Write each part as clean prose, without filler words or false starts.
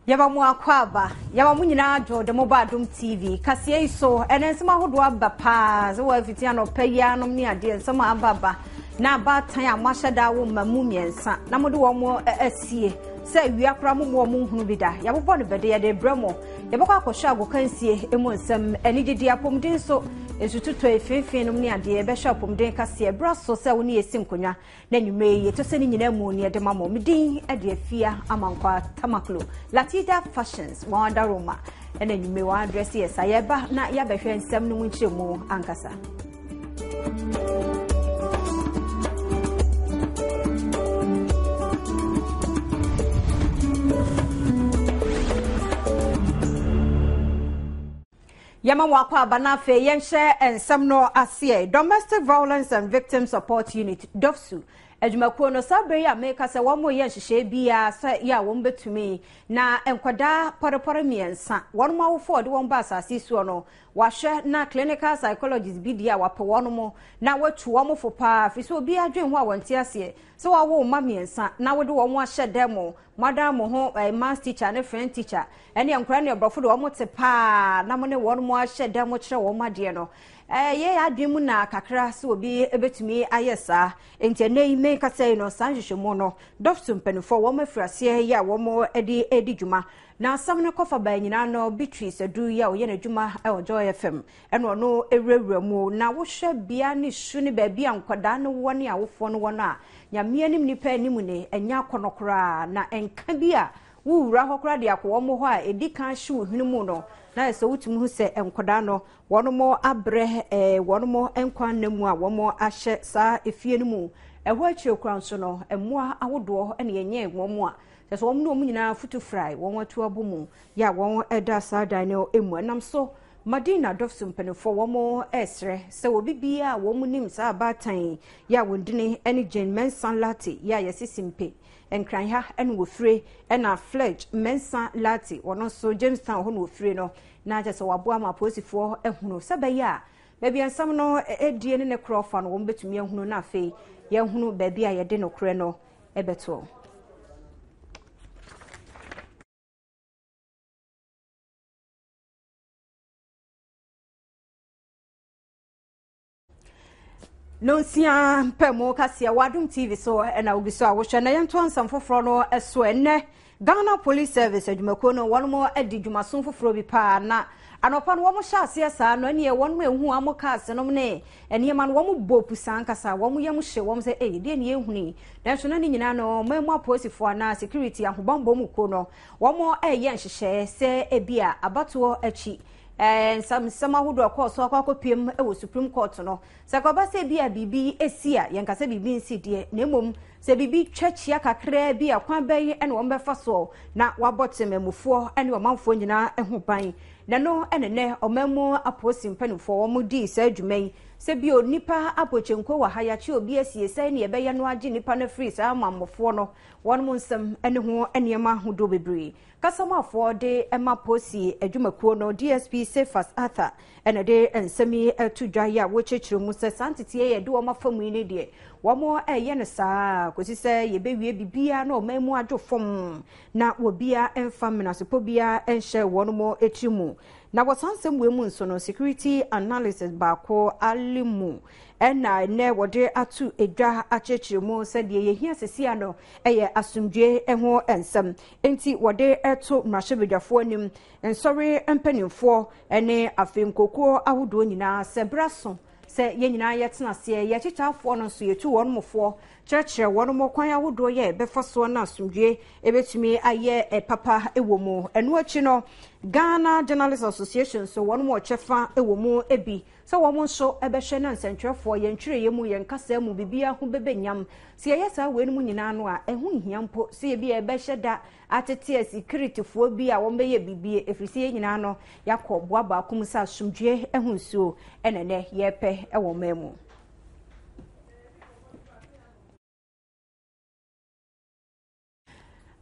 Yɛma mo akwaaba, yɛma mo nyinaa dwo de mo ba Adom TV. Kaseɛ yi so, ɛnɛ nsɛm ahodoɔ aba paa sɛ wɔafiti anɔpa yi anom ne adeɛ nsɛm a aba ba na abaatan a moahyɛ da wo mma mu mmiɛnsa na mode wɔn asie sɛ awia koraa mo mu wɔn nhunu bi da. Yɛabobɔ no bɛde yɛde brɛ mo. Yɛbɛkɔ akɔhwɛ agokansie mu nsɛm, anigyedi, apɔmuden so, nsututɔ efeefee nom ne adeɛ. Yɛbɛhwɛ apɔmuden kaseɛ. Berɛ aso sɛ wo ne yɛsi nkonnwa Na anwummerɛ yi, yɛtɔ sɛ ne nyinaa mu ne yɛde ma mo. Me din de Afia Amankwa Tamaklo. Latida Fashions, wɔn adaroma. Ɛna anwummerɛ wɔn adrɛse yɛ saa. Yɛba na yɛabɛhwɛ nsɛm no mu nkyerɛmu ankasa. Yɛma mo akwaaba na afei yɛnhyɛ nsɛm no aseɛ. Domestic Violence and Victim Support Unit, DOVVSU, adwumakuo no, saa berɛ yi a meka sɛ wɔn reyɛ nhyehyɛeɛ biara sɛ yɛ a wɔn bɛtumi na nkwadaa pɔrepɔre mmiɛnsa, wɔn awofoɔ a wɔde wɔn ba asase soɔ no, wɔahwɛ na clinical psychologist bi deɛ a wɔapɛ wɔn mo na wɔatu wɔn fo paa, firi sɛ obiara dwen ho a wɔnte aseɛ sɛ wɔawo mma mmiɛnsa na wode wɔn ahyɛ dan mu Moadan mo ho eh, maths teacher ne French teacher ɛne nkwadaa ne aborɔfo de wɔn te paa na mo ne wɔn mo ahyɛ dan mo kyerɛ wɔn adeɛ no. Eh, yɛ adwene mu na kakra sɛ obi ebetumi ayɛ saa. Nti ɛnɛ yi me kasa yi no saa nhwehwɛmu no dɔfto mpanimfoɔ wɔn afiri aseɛ yɛ a wɔn de redi dwuma. Na asɛm no kɔfa baa nyinaa no Beatrice Adu yi a ɔyɛ n'adwuma wɔ Joy FM ɛna ɔno ewurawura mu na wohwɛ bea ne su ne baabi a nkwadaa no wɔ ne awofoɔ no wɔ no a Nyame anim nipa anim ne ɛnyɛ akɔnɔ koraa na nka bi a wo wura hɔ koraa de akɔ wɔn hɔ a ɛdi kan hye wo hwene mu no na ayɛ sɛ wotumi hu sɛ nkwadaa no wɔn mo abrɛ ɛɛ wɔn mo nkwa nna mu a wɔn ahyɛ saa efie no mu ɛhɔ akyire koraa nso no mmoa ahodoɔ ɛna yɛnyɛ wɔn mu a kyɛ sɛ wɔn ne wɔn nyinaa futu frae wɔn atu abɔ mu yɛ a wɔn ɛda saa dan no mu ɛnam so Madina dɔfso mpanimfoɔ wɔn ɛresrɛ sɛ obi biara a wɔn nim saa abaatan yi yɛ a wɔn dini ne Jane Mensah Lartey yɛ a yɛse Simpe, Nkran ha na wɔfire ɛna Fledge Mensah Lartey wɔn nso Jamestown hɔ na wɔfire no na kyerɛ sɛ wɔaboa ma apolisifoɔ ahunu sɛ bɛyɛ a baabi a nsɛm no die ne ne korɔ fa no wɔn bɛtumi ahunu na afei yɛahunu baabi a yɛde nokorɛ no bɛtoɔ. Nonsia mpɛ mu kaseɛ wɔ Adom TV so ɛna wogu so a wohwɛ na yɛntoa nsɛm foforɔ no so ɛnnɛ Ghana Police Service adwumakuo no wɔn mo adi dwumaso foforɔ bi paa na anɔpa no wɔn hyɛ aseɛ saa no ɛneɛ wɔn mo ehu wɔn cars nom ne nneɛma no wɔn bɔ pusaa ankasa wɔn yam hye wɔn sɛ ɛyi deɛ ne yɛhunu yi nanso na ne nyinaa no wɔn mu apolisifoɔ anaa security ahobanbɔ mu kuo no wɔn ɛyɛ nhyehyɛɛ sɛ ebi a abatoɔ akyi Nsɛm ahodoɔ a ɛkɔɔ so akɔ akɔpiem wɔ Supreme Court no, sɛ ɛkɔba sɛ bi a biribi si a, yɛnka sɛ biribi nsi deɛ, na mmom sɛ biribi twa kyia kakraa bi a, kwan bɛn na wɔbɛfa soɔ na wɔabɔ temanmufoɔ ne ɔmanfoɔ nyinaa ho ban. Na ɛno na nnɛ ɔman mu apolisi mpanimfoɔ wɔn dii saa dwuma yi sɛ bio nnipa abɔ kyenko wɔ ha, yɛakye obi asie, sɛn na yɛbɛyɛ no agye nnipa no afiri saa amammɔfoɔ no wɔn nsam ne ho nneɛma ahodoɔ bebree. Kasamafoɔ de ma Posi adwumakuo no, DSP Cephas Arthur na ɛde nsɛm yi to dwa yi a wɔkyerɛkyerɛ mu sɛ saa nteteɛ yi a yɛde wɔn afa mu yi no deɛ wɔreyɛ no saa kɔsi sɛ yɛbɛwie biribiara na ɔman mu adwo fam na wɔbiara mfa mmenasepɔ biara nhyɛ wɔn mo tiri mu. Na wɔ saa nsɛm wei mu nso no, security analysis baako Alimu ɛna ɛnɛ wɔde ato dwa akyerɛkyerɛ mu sɛ deɛ yɛhia sesia no ɛyɛ asomdwoe ho nsɛm. Enti wɔde reto mmarahyɛbadwafoɔ anim, nsɔre mpanimfoɔ ne afei nkokuo ahodoɔ nyinaa sɛ berɛ aso sɛ yɛn nyinaa yɛtena aseɛ, yɛn akyitaafoɔ no nso yɛtu wɔn mofoɔ, kyerɛkyerɛ wɔn mo kwan ahodoɔ yɛ ɛbɛfa soɔ na asomdwoeɛ ɛbɛtumi ayɛ papa wɔ mu. Ɛno akyi no, Ghana Journalists Association nso wɔn mo kyɛfa wɔ mu bi sɛ wɔn nso bɛhwɛ na nsɛntwerɛfoɔ, yɛn ntwerɛeɛ mu, yɛn kasaa mu, biribiara ho bɛbɛ nyam. Sɛ yɛyɛ saa weinom nyinaa no a, ɛho nhia mpo sɛ ebia yɛbɛhyɛ da atete asikiritifoɔ bi a wɔbɛyɛ biribi, ɛfiri sɛ yɛn nyinaa no yɛakɔ boa baako mu sɛ asomdwoeɛ ho nsuo na ɛnnɛ yɛrepɛ wɔ ɔman mu.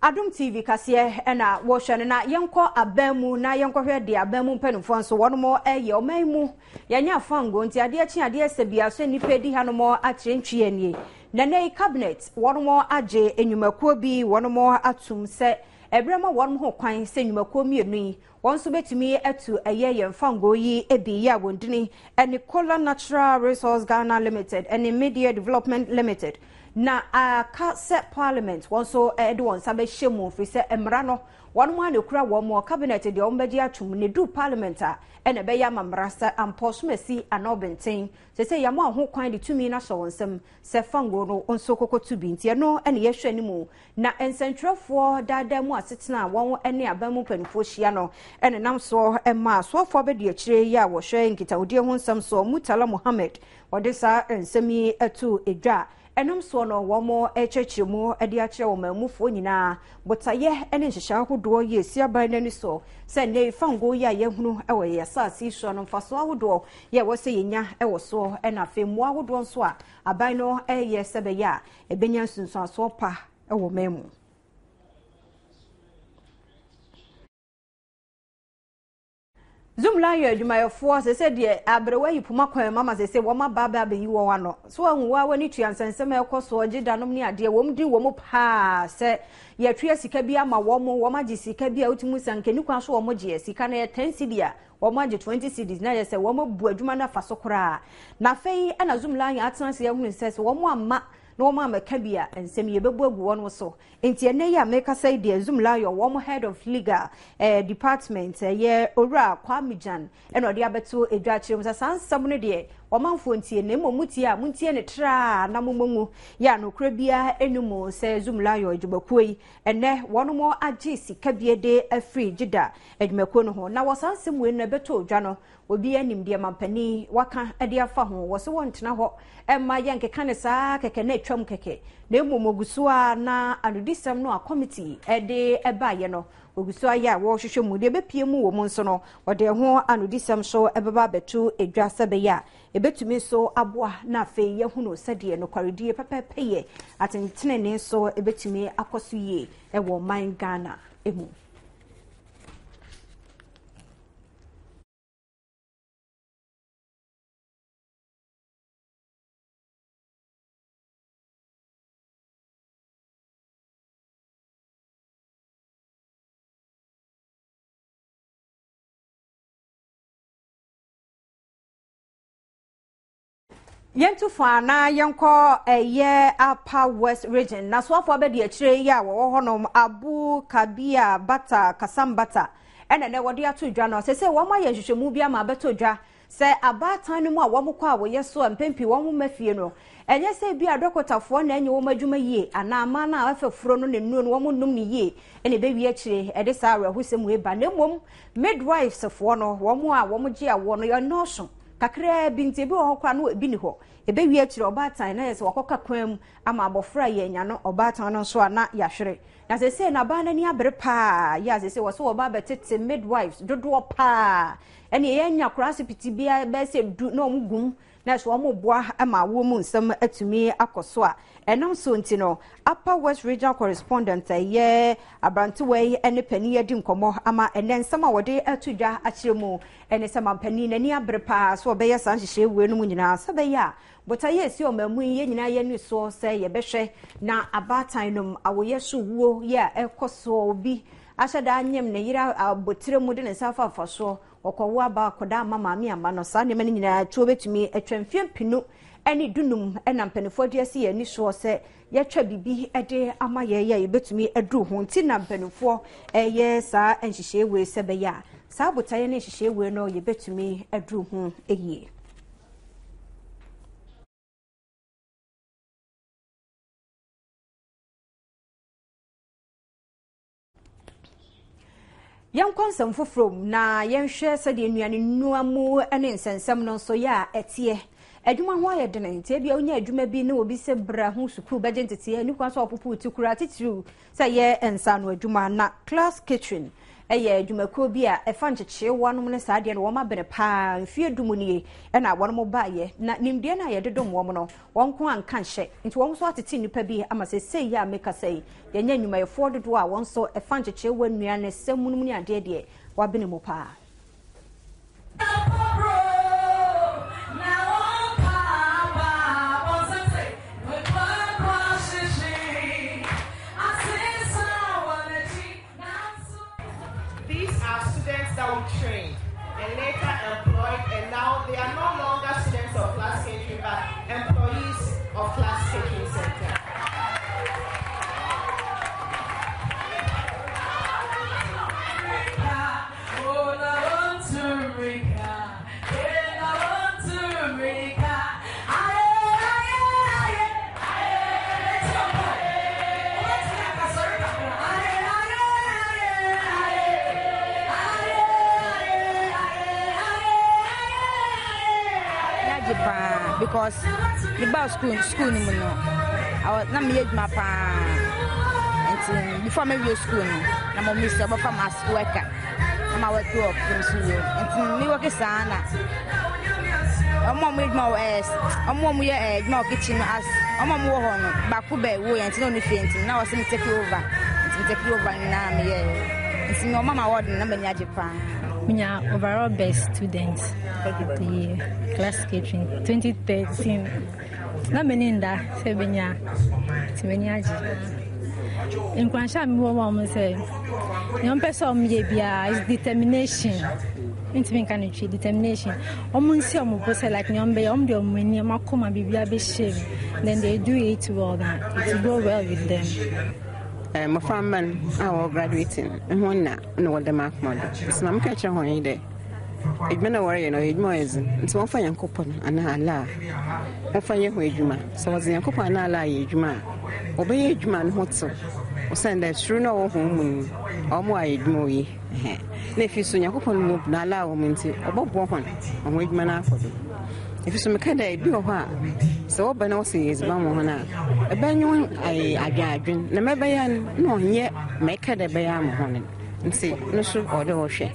Adom TV kaseɛ na wɔhwɛ no na yɛnkɔ aban mu na yɛnkɔhwɛ deɛ aban mu mpanimfoɔ nso wɔn yɛ ɔman mu yɛnyɛ afango nti adeɛ kye adeɛ sɛ bia sɛ nnipa di hanom akyerɛ ntwi anie na nɛ yi cabinet wɔn agye nnwumakuo bi wɔn atum sɛ Ɛberɛ ma wɔn ho kwan sɛ nnwumakuo mmienu yi wɔn nso bɛtumi atu ɛyɛ yɛn fangoo yi bi yɛ a wɔn dini ne Kola Natural Resource Ghana Limited ne Media Development Limited. Na aka sɛ Parliament wɔn nso de wɔn nsa bɛhyɛ mu firi sɛ mmara no wɔn ara na ɛkura wɔn mu Cabinet deɛ wɔn bɛgye atom na ɛduru Parliament a ɛna ɛbɛyɛ ama mmara sɛ ampa ɔsomasi anaa ɔbɛnten sɛ sɛ yɛama ho kwan de tumi no ahyɛ wɔn nsam sɛ fangoo no nso kɔkɔtu bi nti ɛno na yɛhwɛ anim. Na nsɛntwerɛfoɔ daadaa mu asetena a wɔn ne aban mu mpanimfoɔ hyia no nenam soɔ ma asoafoɔ abadiakyire yi a wɔhwɛ nkitahodie ho nsɛm soɔ Murtala Mohammed wɔde saa nsɛm yi too dwa. Ɛnam soɔ no wɔrekyerɛkyerɛ mu de akyerɛ wɔn mufoɔ nyinaa botaeɛ ne nhyehyɛe ahodoɔ yi a ɛsi aban no ani soɔ sɛ nnɛ yi fangoo yi a yɛahunu wɔ yɛn asase yi soɔ no mfasoɔ ahodoɔ yɛ ɛwɔ sɛ yɛnya wɔ soɔ na afei mmoa ahodoɔ nso a aban no reyɛ sɛ ɛbɛyɛ a ɛbɛnya nsunsuansoɔ pa wɔ man mu. Zoom Lion adwumayɛfoɔ sɛ sɛ deɛ aberewa yi poma kwan mu ama sɛ sɛ wɔn aba aba abɛyi wɔn ano so ahu wɔn a wɔn ani tua nsɛnsɛm a ɛkɔ soɔ gye danom ne adeɛ wɔn di wɔn paa sɛ yɛtua sika bi ama wɔn wɔn agye sika bi a wotumi sɛ nkɛni kwan so wɔn gyeɛ sika no yɛ 10 cedi a wɔn agye 20 cedis na yɛ sɛ wɔn abu adwuma no afa so koraa na afei ɛna Zoom Lion atena ase ahunu sɛ sɛ wɔn amma na wɔn ammɛka bi a nsɛm yi yɛbɛbu agu wɔn so. Nti ɛnnɛ yi a mekasa yi deɛ Zoom Lion wɔn head of legal eh, department ɛyɛ eh, Owura Kwame Gyan ɛna ɔde abɛto edwa akyerɛ mu sɛ saa nsɛm no deɛ ɔmanfoɔ ntie na mmom motie a montie ne traa na mommɔ ngu yɛ a nokorɛ biara ɛni mu sɛ Zoom Lion adwumakuo yi ɛnɛ wɔn mo agye sika bi de afiri Gyida adwumakuo no ho na wɔ saa nsɛm wei no ɛbɛtɔ odwa no Obiara nim deɛ mampanin waka de afa ho. Wɔse wɔntena hɔ mma yɛnkeka no saa kɛkɛ na atwam kɛkɛ, na mmom wɔgu so ara na anodisɛm no a kɔmiti de baeɛ no, wɔgu so ayɛ a wɔrehwehwɛ mu. Deɛ ɛbɛpue mu wɔ mu nso no, wɔde ɛho anodisɛm nso bɛba abɛto dwa sɛ ɛbɛyɛ a ɛbɛtumi nso aboa na afei yɛahunu sɛdeɛ nokwaredie pɛpɛɛpɛ yɛ atentenenee nso ɛbɛtumi akɔ so yie wɔ ɔman Ghana mu. Yɛntu fa na yɛnkɔ ɛyɛ Upper West Region. Na soafoɔ abɛdi akyire yi a wɔwɔ hɔnom Abu Kabia Bata Kasambata ɛna nɛ wɔde ato dwa no. Sɛ sɛ wɔn ayɛ nhwehwɛmu bi ama abɛtɔ dwa sɛ abaatan no mu a wɔn kɔ a wɔyɛ so a mpɛn pii wɔn mma fie no, ɛnyɛ sɛ ebi a dɔkotafoɔ na ɛnyɛ wɔn adwuma yie anaa aman no a ɛfɛ furo no ne nnuro no wɔn nnom no yie ɛna ɛbɛwie akyire ɛde saa awerɛhosɛm wei ba. Na mmom midwives foɔ no wɔn a wɔn gye awoɔ no yɛnnɔɔso. Kakraa bi nti, ebi wɔ hɔ koraa no ebi nni hɔ. Ebewie akyiri ɔbaatan na yɛ sɛ wakɔka kwan mu ama abɔfra a yɛanya no ɔbaatan no nso a na yɛahwere. Na seesei no aban no ani abere paa yɛ a seesei wɔ sɛ wɔba abɛtete midwives dodoɔ paa. Ɛne yɛanya koraa asipiti biara bɛyɛ sɛ du na wɔn gum na ɛso wɔn boa ma awoɔ mu nsɛm atumi akɔ so a ɛnam so nti no Upper West Regional Correspondent a ɛyɛ aberantewa yi ne panin yi adi nkɔmmɔ ama ɛnɛ nsɛm a wɔde ato dwa akyerɛ mu ne sɛ mampanin n'ani abere paa sɛ ɔbɛyɛ saa nhyehyɛe wei no mu nyinaa sɛ bɛyɛ a botaeɛ a ɛsi ɔman mu yi yɛn nyinaa yɛn ani soɔ sɛ yɛbɛhwɛ na abaatan nom awoyɛ so wuo yɛ a ɛkɔ soɔ obi ahyɛ da anyem ne yere abotire mu de ne nsa afa afa soɔ wɔkɔwo aba akɔda ama maame ama no saa nneɛma no nyinaa tuo bɛtumi atwa mfeɛ mpinu ne dunum na mpanimfoɔ de asi yɛn ani soɔ sɛ yɛatwa biribi de ama yɛn a yɛbɛtumi aduru ho nti na mpanimfoɔ ɛyɛ saa nhyehyɛe wei sɛ bɛyɛ a saa botaeɛ ne nhyehyɛe wei no yɛbɛtumi aduru ho yie. Yɛnkɔ nsɛm foforɔ mu na yɛnhwɛ sɛdeɛ nnuane nnua mu ne nsɛnsɛm no nso yɛ a ɛteɛ. Adwuma ho ayɛ dene nti ebia wonya adwuma bi na obi sɛ bra ho sukuu bɛgye nteteɛ ne kwan sɛ ɔpopo ti koraa titiriw sɛ ɛyɛ nsaano adwuma na Class Catering ɛyɛ adwumakuo bi a ɛfa nkyekyeewa nom ne saa adeɛ no wɔn abene paa mfeɛ du mu nie ɛna wɔn baayɛ na nimdeɛ no a yɛde dom wɔn no wɔn nko anka nhyɛ nti wɔn nso atete nnipa bi ama sɛsei yi a mekasa yi Yɛanya nnwumayɛfoɔ dodoɔ a wɔn nso ɛfa nkyekyerewa nnuane, sɛ munum ne adeɛ deɛ, wɔabene mu paa. because me baa school school no mu no na meyɛ adwuma paa nti before mewie school no na mo mi sɛ ɔbɛfa ma as worker na ma work wɔ film studio nti me work saa na ɔmo a ɔmo yɛ adwuma wɔ ɛɛ ɔmo a ɔmo yɛ ɛɛ adwuma wɔ kitchen no as ɔmo a ɔmo wɔ hɔ no baako bɛ wo yɛ nti na ɔno fie nti na ɔsɛ me take over nti me take over nyinaa meyɛ nti me ɔmo ama award no na m'ani agye paa. Menya overall best student of the year class catering 2013 na m'ani nda sɛ bɛnya nti m'ani agye. Nkuranhyɛ a mewɔ ma wɔn sɛ nea wɔmpɛ sɛ wɔyɛ biara is determination. Ntumi nka no twi determination. Wɔn nsi wɔn bo sɛ like nea wɔbɛyɛ wɔn de wɔn ani wɔn akoma biribiara bɛhyɛ mu then they do it well na it will go well with them. Eh, mmɔframma no a wɔwɔ graduating ho na na wɔda m'akoma do. Ntsi ma meka kyerɛ hɔn nye dɛ, edwuma no a wɔreyɛ no, ɔyɛ edwuma a ɔyɛ dzen, ntsi wɔmfa Nyankopɔn anaa Allah wɔmfa nyɛ ho edwuma. Sɛ wɔdze Nyankopɔn anaa Allah yɛ edwuma a, wɔbɛyɛ edwuma a no ho tsew osiandɛ suro no a ɔwɔ hɔn mu no, ɔma wɔayɛ edwuma a oye. Na efi so Nyankopɔn wɔ mu na Allah wɔ mu ntsi, ɔbɔboa hɔn ma hɔn edwuma no akɔ do. Efi so meka dɛ bi wɔ hɔ a, sɛ wɔba na wɔsɛ yɛ edziban ma hɔn a, ebɛnye hɔn ayɛ adwen adwen na ma ebɛyɛ no nna ɔnnyɛ ma eka dɛ ebɛyɛ ama hɔn no ntsi no so ɔwɔ dɛ wɔhwɛ.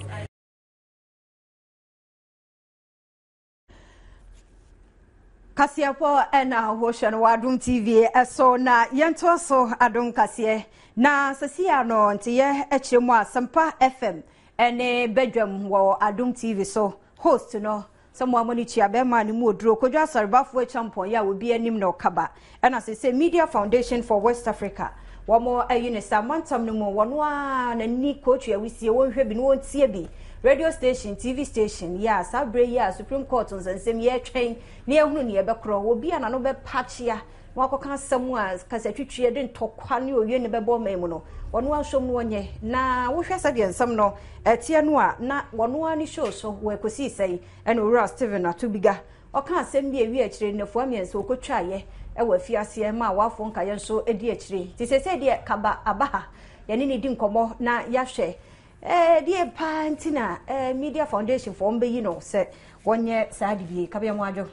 Kaseɛbɔ ɛna wohwɛ no wɔ Adom TV ɛso na yɛntoa so Adom kaseɛ na sɛsi ano nteyɛ akyerɛ mu a Asempa FM ɛne badwam wɔ Adom TV so host no Sɛ mo a mo ani tua bɛrima a ne mu oduro, Kojo Asare-Baffour Acheampong yi a obi anim na ɔkaba, ɛna seesei Media Foundation for West Africa, wɔn ayi no sɛ amantam no mu wɔn ara n'ani kootu awisie, wɔnhwɛ bi na wɔntie bi. Radio station, TV station yi a saa berɛ yi a Supreme Court nsɛnsɛm yi ɛretwɛn na yɛahunu nea ɛbɛkorɔ, obi a n'ano bɛpa akyea na wakɔka asɛm a kasatwitwi de ntɔkwa ne owie ne bɛbɔ ɔman mu no, wɔn ara nsom no wɔnyɛ. Na wohwɛ sɛdeɛ nsɛm no ɛteɛ no a, na wɔn ara ne show so wɔ ɛkɔsii sɛn ɛna Owura Stephen Atubiga ɔka asɛm bi a ɛwie akyire nnafua mmiɛnsa ɔkɔtwaeɛ ɛwɔ afiaseɛ ma awafoɔ nkaeɛ nso di akyire. Nti seesei deɛ kaba aba ha, yɛne ne di nkɔmmɔ na yɛahwɛ ɛɛ deɛ paa nti na ɛɛ Media Foundation foɔ wɔbɛyi no sɛ wɔnyɛ saa de bie. Kabea mu adwo.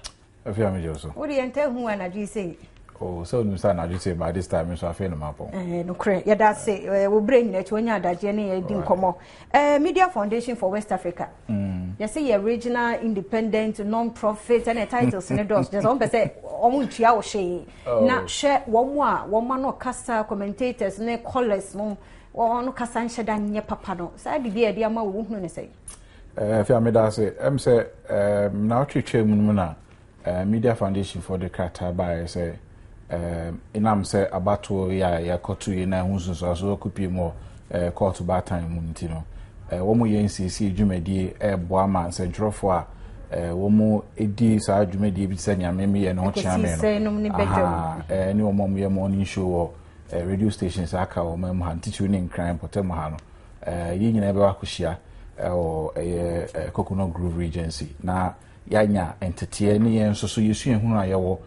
Afei a megye wo so. Wo deɛ ntaa hu anadwo yi sei. Oh, sɛ wonim sɛ anadwo sei by this time nso afei na mapɔn. Eh, nokorɛ yɛda ase eh, wo berɛ nyina akyi woanya adagyeɛ ne yɛdi nkɔmmɔ. Eh, Media Foundation for West Africa. Mm. Yɛsɛ yɛ regional independent non-profit ɛne titles ne dɔɔso kyerɛ sɛ wɔn pɛ sɛ wɔn ntua wo hwee. Oh. Na hwɛ wɔn a wɔn ano kasa commentators ne callers no wɔn kasa nhyɛ da nyɛ papa no saa de bi a yɛde ama wo wohunu ne sɛn. Eh, afei a meda ase ɛm sɛ eh, na wotwetwe mu no mu na eh, media foundation foɔ de krataa baeɛ sɛ ɛnam sɛ abatoɔ yi a yɛakɔto yi na ɛho nsunsuanso akɔpie mu wɔ kɔɔto baatan mu nti no wɔn yɛ nsiesie dwumadie ɛreboa ma nsɛntwerɛfoɔ a wɔn di saa dwumadie bi te sɛ nea meyɛ no ho kyea me no ne wɔn a wɔyɛ morning show wɔ radio stations aka wɔn mu ha ntitiriw ne nkran mpɔtam ha no Yɛn nyinaa bɛba akɔhyia wɔ ɛyɛ Coconut Grove Regency na yɛanya nteteɛ ne yɛn nso so yɛsua ehunu a yɛwɔ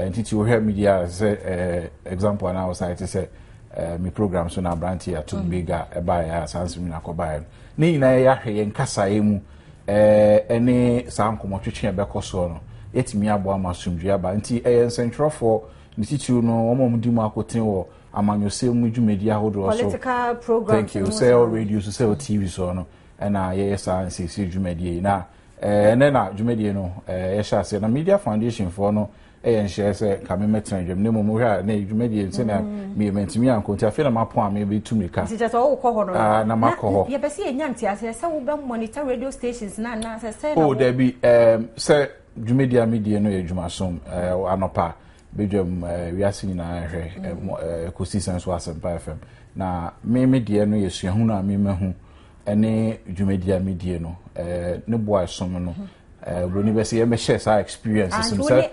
ntiti wohwɛ media sɛ example anaa ɔsan te sɛ me program so na aberante ato mm. big a ɛbaeɛ a saa nsɛm nyinaa kɔbaeɛ no ne nyinaa yɛahwɛ yɛn kasaeɛ mu ɛne saa nkɔmmɔtwetwe a ɛbɛkɔ soɔ no yɛtumi aboa ma asomdwoeɛ aba nti ɛyɛ nsɛntwerɛfoɔ ne titiriw no wɔn a wɔdi mu akotene wɔ amanyɔsɛm mu dwumadi ahodoɔ so political programs thank you sɛ ɛwɔ radio so sɛ ɛwɔ tv so no ɛna yɛyɛ saa nsiesie dwumadie yi na ɛnɛ na dwumadie no yɛhyɛ aseɛ na media foundation foɔ no ɛyɛ nhyɛ sɛ nka mɛmɛtena dwam na mmom wohwɛ a na dwumadie sɛnea mm. meyɛ mantumi ankɔ nti afei na mapɔn a mebɛtu mirika nti kyɛ sɛ wokɔ hɔ no ah, na makɔ hɔ yɛpɛ sɛ yɛnya nteaseɛ sɛ wobɛ monitor radio stations na anaasɛ sɛ na oh dabi sɛ dwumadie a medie no yɛ dwumasom anɔpa Badwam wiase nyinaa hwɛ kɔsi sɛn so Asɛmpa FM na me me deɛ no yɛ suahunu a memahu ne dwumadi a medie no ne boa ɛsom no buroni bɛ sɛ yɛbɛhyɛ saa experience sɛ sɛ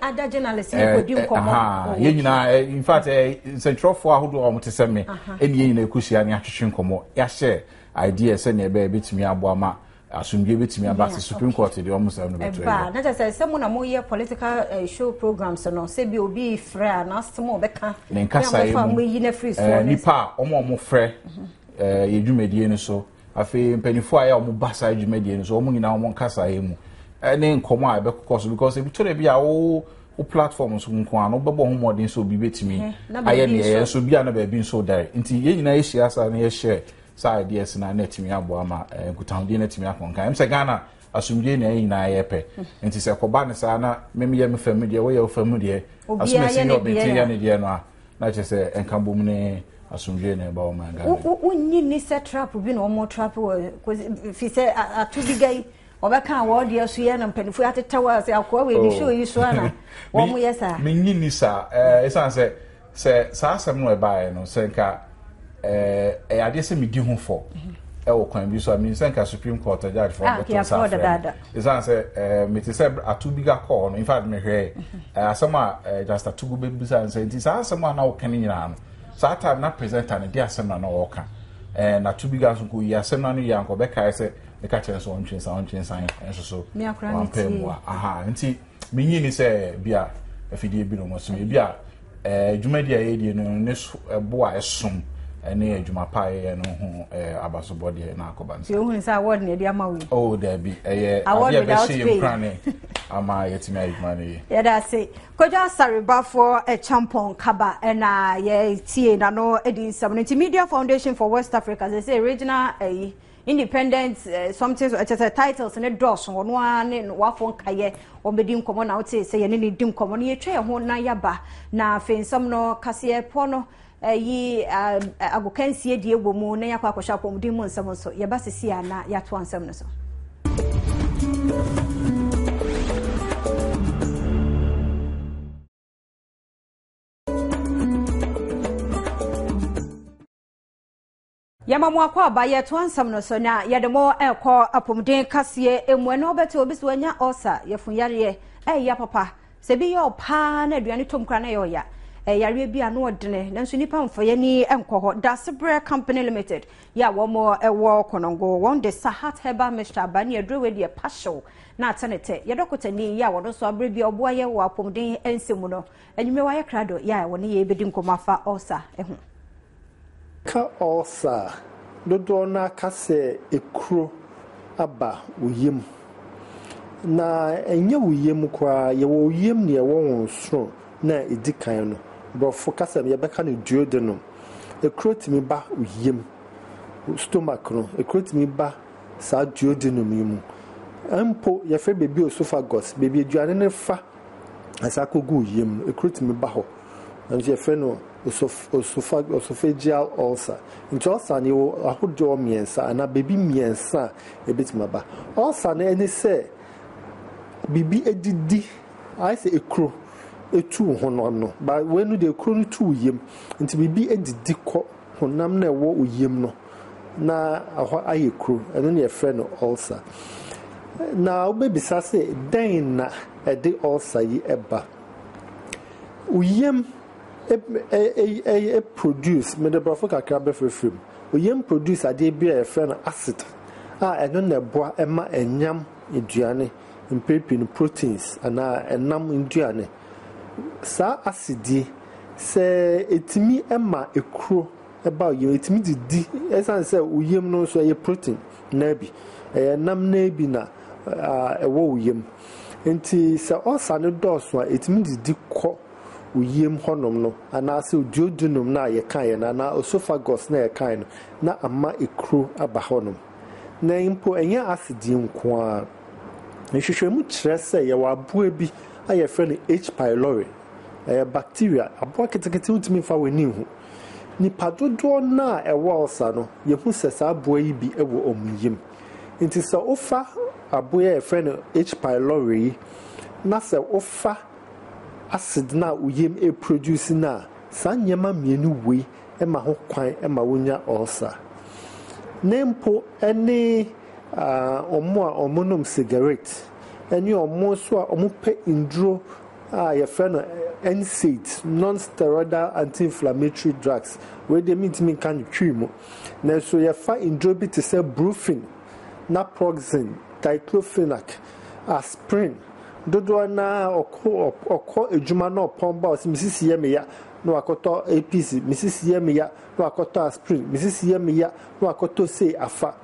yɛn nyinaa in fact nsɛntwerɛfoɔ ahodoɔ a wɔte sɛ me ɛne yɛn nyinaa ɛkɔhyia ne atwetwe nkɔmmɔ yɛahyɛ idea sɛnea ɛbɛyɛ bɛtumi aboa ma asomdwe bɛtumi aba sɛ supreme court deɛ ɔmo sɛm no bɛto ɛba na kyerɛ sɛ sɛ mo na moyɛ political eh, show programs no sɛ bi obi frɛ a n'asɛm a ɔbɛka ne nkasaeɛ mu yi no afiri soɔ eh, nipa a ɔmo a ɔmo frɛ mhm. eh, yɛ dwumadie no so afei mpanimfoɔ a yɛ ɔmo ba saa dwumadie no so ɔmo nyinaa ɔmo nkasaeɛ mu ɛne nkɔmɔ a ɛbɛkokɔ so because ebi tɔ da bi a wo. Wo platform so nko ara no wobɛbɔ ho mmɔden sɛ obi bɛtumi ayɛ neɛ ɛyɛ nso bi a na baabi nso dare. Nti yɛn nyinaa yɛhyia saa na yɛhyɛ saa ideas no a na atumi aboa ma eh, nkutahodie no atumi akɔ nkan. Ɛm sɛ Ghana asomdwie na yɛn nyinaa yɛpɛ. Nti sɛ kɔba ne saa na memeyɛ me fa mu deɛ woyɛ wo fa mu deɛ asomasi ne ɔbɛnten yɛ ne deɛ no a na kyerɛ sɛ nka bom ne asomdwie na ɛba ɔman Ghana. Wonnyi nni sɛ trap bi na wɔn trap wɔ fi sɛ ato bi ga yi wɔbɛka wɔn deɛ so yɛ na mpanimfoɔ atetɛw a sɛ akoa wei ne show yi so ana wɔn yɛ saa. Mennyi nni saa ɛsan sɛ sɛ saa asɛm no ɛbaeɛ no sɛ nka ɛyɛ adeɛ sɛ medi ho fɔ ɛwɔ kwan bi so a menim sɛ nka Supreme Court judge fɔ bɛto nsa afrɛ me ɛsiane sɛ mete sɛ ato bi ga kɔɔ no in fact mehwɛɛ asɛm a Justice Atugu bɛbisa no sɛ nti saa asɛm a na woka no nyinaa no saa time na presenter no de asɛm na na ɔka na to bi ga nso nkɔyi asɛm no ano yie anka ɔbɛkae sɛ meka kyerɛ nso ɔntwe nsa ɔntwe nsan nso so wampɛ mmoa aha nti Minnye nni sɛ ebia afidie bi na wɔasum. Ebia eh, dwumadi a yɛdie no ne bo a ɛsom ne adwuma pa a yɛyɛ no ho eh, abasobɔdeɛ na akɔba nsa. Ohun sɛ award na ɛde ama wo yi. Oh, daabi. Ɛyɛ adeɛ a ɛbɛhyɛ yɛn nkurane ama yɛatumi ayɛ adwuma no yie. Yɛda ase. Kwadwo Asarebafoɔ Kyampɔn Kaba ɛna yɛtie n'ano di nsɛm no. Nti Media Foundation for West Africa sɛ sɛ regional ɛyi. Independent eh, something so ɛkyɛ sɛ titles ne dɔɔso ɔno ara ne wafo nkayɛ wɔn bɛdi nkɔmɔ na wote sɛ yɛne ne di nkɔmɔ no yɛtwa yɛn ho na yaba na afei nsɛm no kaseɛ pɔ no ɛyi agokansie die wɔ mu na yɛakɔ akɔhyɛ apɔmuden mu nsɛm nso yɛba sisi a na yɛatoa nsɛm no so. Yɛma mo akwaaba, yɛtoa nsɛm no so na yɛde mo ɛkɔ apɔmuden kaseɛ emu. Ɛno wobɛte obi so wanya ɔsa, yɛfun yareɛ, ɛyɛ papa. Sɛ bi yɛ ɔpaa na aduane tom koraa na ɛyɛ ɔya. Yareɛ bi a no ɔdene, nanso nipa mfa yɛni nkɔ hɔ. Dasebrɛ Company Limited yɛ a wɔn ɛwɔ Konongo, wɔn de Sahat Herbal Mixture aba ne aduro wei deɛ pa hyew na ate ne tɛ. Yɛ dɔkotani yɛ a wɔn nso aberɛ bi a ɔboa yɛ wɔ apɔmuden nsɛm mu no, anwummerɛ wayɛ krado yɛ a wɔne yɛ bɛdi nkɔmmɔ afa ɔsa ho. Ka ulcer a, dodoɔ no ara ka sɛ ekuro aba wo yam. Na ɛnyɛ wo yam koraa, yɛwɔ wo yam na yɛwɔ wo nsoro no a ɛdi kan no. Borɔfo kasa mu yɛbɛka no duodenum. Ekuro tumi ba wo yam, wo stomach no, ekuro tumi ba saa duodenum yi mu. Mpo yɛfrɛ baabi oesophagus, baabi aduane no fa ɛsan kɔgu wo yam no, ekuro tumi ba hɔ. Ɛno nso yɛfrɛ no Oesophageal ulcer. Nti ulcer no yɛwɔ ahodoɔ mmiɛnsa anaa baabi mmiɛnsa a ɛbɛtumi aba. Ulcer no ɛne sɛ biribi adidi ayɛ sɛ ekuro etu wo honam no ba wei no deɛ ekuro no tu wo yam nti biribi adidi kɔ honam no ɛwɔ wo yam no na ɛhɔ ayɛ kuro ɛno na yɛfrɛ no ulcer. Na wobɛbisa sɛ dɛn na ɛde ulcer yi ɛba? Wo yam produce, mede borɔfo kakra bɛfrafra mu, wo yam produce adeɛ bi a yɛfrɛ no acid a ɛno na ɛboa ma ɛnyam aduane, mpɛn pii no proteins anaa ɛnam nnuane. Saa acid yi, sɛ ɛtumi ma ekuro ba wo yam, ɛtumi didi, ɛsiane sɛ wo yam no nso ɛyɛ protein naa bi, ɛyɛ nam naa bi na ɛwɔ wo yam. Nti sɛ ulcer no dɔɔso a, ɛtumi didi kɔ wo yam hɔnom no, anaasɛ wo duodenum no a yɛkaeɛ no, anaa oesophagus no a yɛkaeɛ no, na ama ekuro aba hɔnom. Na mpo ɛnyɛ acid yi nko ara. Nhwehwɛmu kyerɛ sɛ yɛwɔ aboa bi a yɛfrɛ no H. pylori. Ɛyɛ bacteria, aboa ketekete wontumi mfa w'ani nhu. Nnipa dodoɔ no a ɛwɔ ulcer no, yɛhu sɛ saa aboa yi bi wɔ wɔn yam. Nti sɛ wofa aboa a yɛfrɛ no H. pylori yi, na sɛ wofa acid no a wo yam reproduce no a, saa nneɛma mmienu wei ma ho kwan ma wonya ulcer. Ne mpo ne wɔn a wɔnom sigaret ne wɔn nso a wɔpɛ nnuro a yɛfrɛ no NSAIDs, non-steroidal anti-inflammatory drugs, wei deɛ mentumi nka no twi mu, nanso yɛfa nnuro bi te sɛ Brufen, naproxen, diclofenac, aspirin, dodoɔ no ara ɔkɔ ɔkɔ adwuma na ɔpɔn ba ɔsɛ me sisi yɛ me ya na wakɔtɔ APC, me sisi yɛ me ya na wakɔtɔ aspirin, me sisi yɛ me ya na wakɔtɔ sei afa.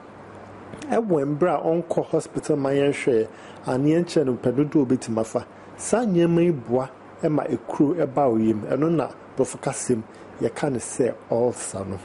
Ɛwɔ mmerɛ a ɔnkɔ hospital ma yɛnhwɛɛ anaa yɛnkyerɛ no mpɛn dodoɔ a ɔbɛtumi afa. Saa nneɛma yi boa. ma ekuro ba wo yam. Ɛno na borɔfo kasa mu yɛka no sɛ ulcer no.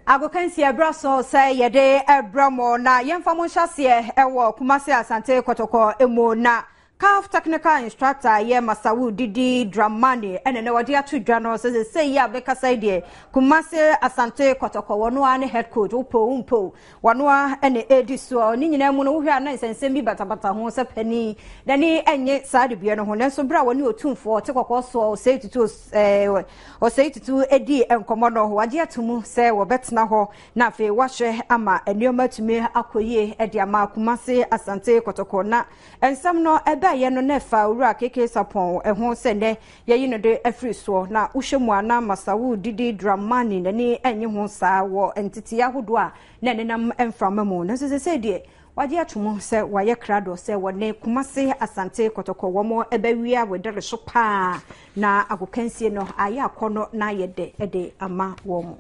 Agokansie ɛberɛ so sɛ yɛde ɛbrɛ mo na yɛmfa mo nhyɛseɛ ɛwɔ Kumasi Asante Kɔtɔkɔ mu na CAF technical instructor yɛ Masawu Didi Dramani ɛna na wɔde ato dwa no sɛ sɛ yi a bɛkasa yi deɛ Kumasi Asante Kɔtɔkɔ wɔn ara ne head coach wopɛ o wompɛ o wɔn ara ɛna ɛredi soɔ ne nyinaa mu no wohwɛ a na nsɛnsɛm bi batabata ho sɛ panin n'ani ɛnye saa adebua no ho nanso berɛ a wɔne otumfoɔ te kɔkɔɔ soɔ ɔsɛe tutu ɛɛ Osei Tutu dii nkɔmmɔ no, wagye ato mu sɛ wɔbɛtena hɔ na afei wɔahwɛ ama nneɛma atumi akɔ yie de ama Kumasi Asante Kɔtɔkɔ. Na nsɛm no ɛbaeɛ no na ɛfa Owura KK Sarpong ho sɛ nnɛ yɛyi no de afiri soɔ. Na wohwɛ mu a na Masawul Didi Dramani n'ani nnye ho saa wɔ nteteeɛ ahodoɔ a na ɛnenam mframa mu. Nanso seesei deɛ Wagye ato mu sɛ wayɛ krado sɛ wɔne Kumase Asante Kɔtɔkɔ wɔn bɛwia wedere so paa na agokansie no ayɛ akɔnnɔ na ayɛ dɛ de ama wɔn.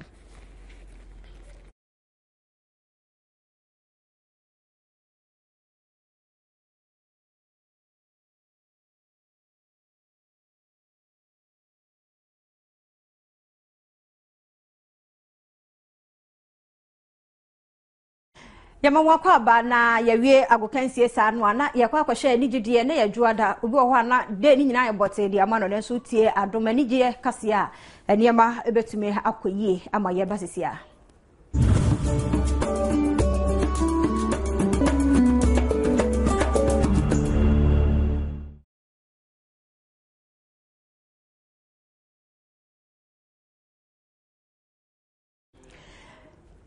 Yɛma mo akwaaba na yɛwie agokansie saa no a na yɛkɔ akɔhyɛ anigyedeɛ na yɛdwoa da obi wɔ hɔ a na de ne nyinaa yɛ bɔtee de ama no nanso tie adom anigyeɛ kaseɛ a nneɛma bɛtumi akɔ yie ama yɛba sisi a.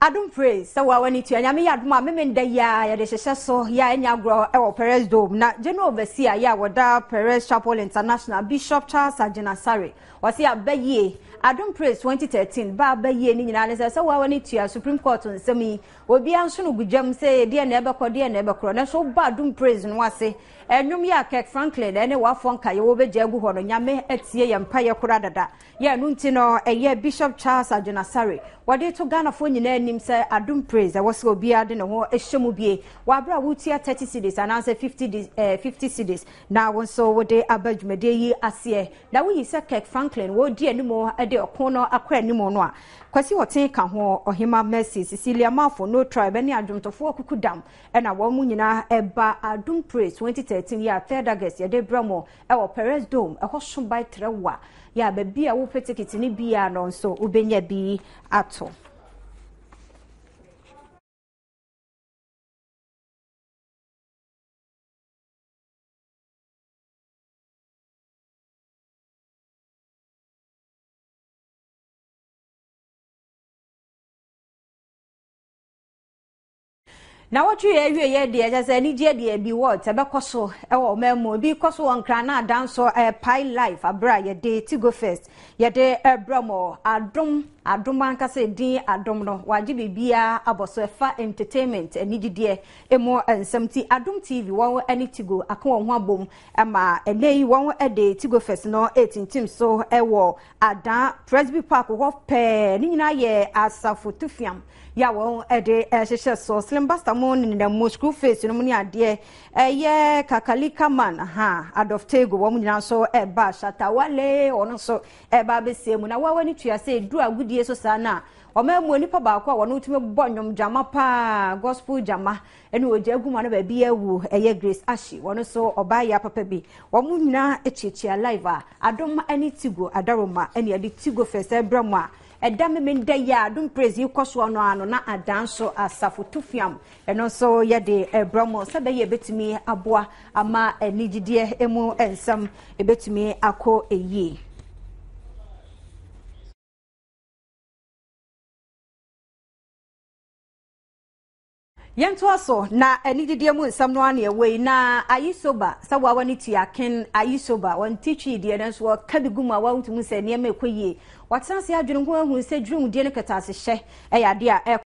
Adom Praise sɛ wa wani tua nyame yɛ adom a meme nda yi a yɛde hyehyɛ so yɛ a ɛnya agorɔ ɛwɔ Perez Dome na General Overseer yɛ a wɔda Perez Chapel International Bishop Charles Agyinasare wɔse aba yie Adom Praise 2013 ba aba yie ne nyinaa ne sɛ sɛ wa wani tua Supreme Court nsɛm yi obiara nso no gugyam sɛ deɛ na ɛbɛkɔ deɛ na ɛbɛkorɔ nanso woba Adom Praise no ase ɛnwom yɛ a Kirk Franklin ɛne wafɔ nka yɛwɔ bɛgya agu hɔ no nyame atie yɛn mpayɛ koraa dada Yɛ ɛno nti no ɛyɛ Bishop Charles Adwene Asare wɔde reto Ghanafoɔ nyinaa anim sɛ Adom Praise ɛwɔ sɛ obiara de ne ho hyɛ mu bie wɔ aberɛ a wotua 30 cedis anaasɛ 50 eh, 50 cedis na wo nso wode aba dwumadie yi aseɛ na woyi sɛ Kirk Franklin wɔredi anim de ɔko no akɔ anim no a Kwasi Ɔten ka ho Ɔhema Mercy Cecilia Mafo No Tribe ne adwomtofoɔ akukudam ɛna wɔn mu nyinaa ɛba Adom Praise 2013 yɛ a 3rd August yɛde brɛ mo Ɛwɔ Perez Dome, ɛhɔ so bae trɛ wa yɛ a baabi a wopɛ tekiti no biara no nso wobɛnya bi ato. Nawɔtwe yɛ awie yɛ deɛ kyɛ sɛ anigyeɛ deɛ bi wɔ ɛbɛkɔ so wɔ ɔman mu ebi kɔ so wɔ nkran na adan so ɛpae life abere a yɛde tigo first yɛde ɛbrɛ mo adom adom ankasa edin adom no wagye biribiara abɔ so ɛfa entertainment anigyedeɛ emu nsɛm ti adom tv wɔn ɛne tigo aka wɔn ho abom ɛma ɛnɛ yi wɔn ɛde tigo first no ɛtintim so ɛwɔ adan presby park hɔ pɛɛ ne nyinaa yɛ asafo tufiam yɛ a wɔn de hyehyɛ so slim buster mu nenam mu screw face no mu ne adeɛ ɛyɛ kakalika man ha Adolf Tego wɔn nyinaa nso ɛba Shatta Wale wɔn nso ɛba abɛsie mu na wɔn ani tua sɛ edu agudie so saa na wɔn mu nipa baako a wɔn tumi bɔ nnwom gyama paa gospel gyama ɛne ogya egu mu ano baabi awu ɛyɛ Grace Ashi wɔn nso ɔbaa yɛ apapa bi wɔn nyinaa akyiakyia live a adom ɛne Tigo Adaroma ɛne ɛde Tigo fɛsɛ brɛ mu a Ɛda Memenda yi a Adom Praise yi kɔ soɔ no ara no na adan so Asafo Tufiam ɛno nso yɛde ɛbrɛ mo sɛ bɛyɛ ɛbɛtumi aboa ama anigyedeɛ mu nsɛm ɛbɛtumi akɔ yie. Yɛntoa so na anigyedeɛ mu nsɛm no ara na ɛwɔ yi na Ayisoba sɛ wawa ne tua ken Ayisoba wɔn ti twi deɛ nanso wɔka bi gu mu a wɔntumi sɛ nneɛma ɛkɔ yie. Watena ase adwene ho ahu sɛ dwumadie no kɛtɛasehyɛ ɛyɛ adeɛ a ɛkɔ.